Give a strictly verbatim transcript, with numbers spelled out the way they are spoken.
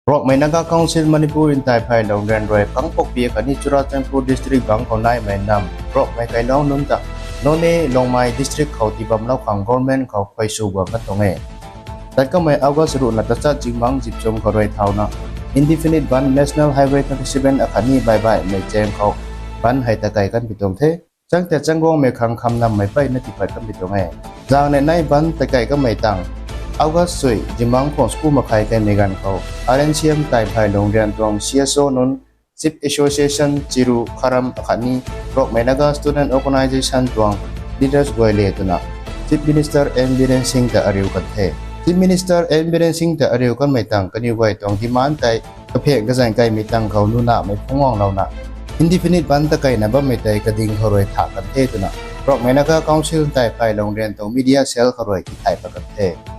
Rongmei Naga Council Manipur Ntaiphailung Rian rui Kangpokpi khatni Churachandpur district bangc khou naimei nam Rongmei kailou nunc ta Noney, Longmai district khou tii bamlou khang government khou khuay sw guang kan tuang e. Tat kamei August ruhna tachat zingmangc zipchung khou rui thauna indefinite bandh National Highway twenty seven akhatni Baibaihmei chaeng khou bandh hei takei kanpi tuang the. Changta changguangmei khang kham nammei peyna tipat kanpi tuang e. Zaeng ni nai bandh takei kanmei tang August sui zingmangc khang school makhai kaimei ganv khou R N C M Ntaiphailung Rian tuang C S O nunc, Chief Association Chiru Kharam akhatni Rongmei Naga Student Organisation tuang leaders guay le twna Chief Minister N Biren Singh ta ariu kan the. Chief Minister N Biren Singh ta ariu kanmei tang kaniw guay tuang demand tei kapheng kazaeng kaimei tang khou nunamei phungc guanglouna indefinite bandh takeina bammei tei kading khou rui thak kan the twna Rongmei Naga Council Ntaiphailung Rian tuang media cell khou rui tithay pat kan the.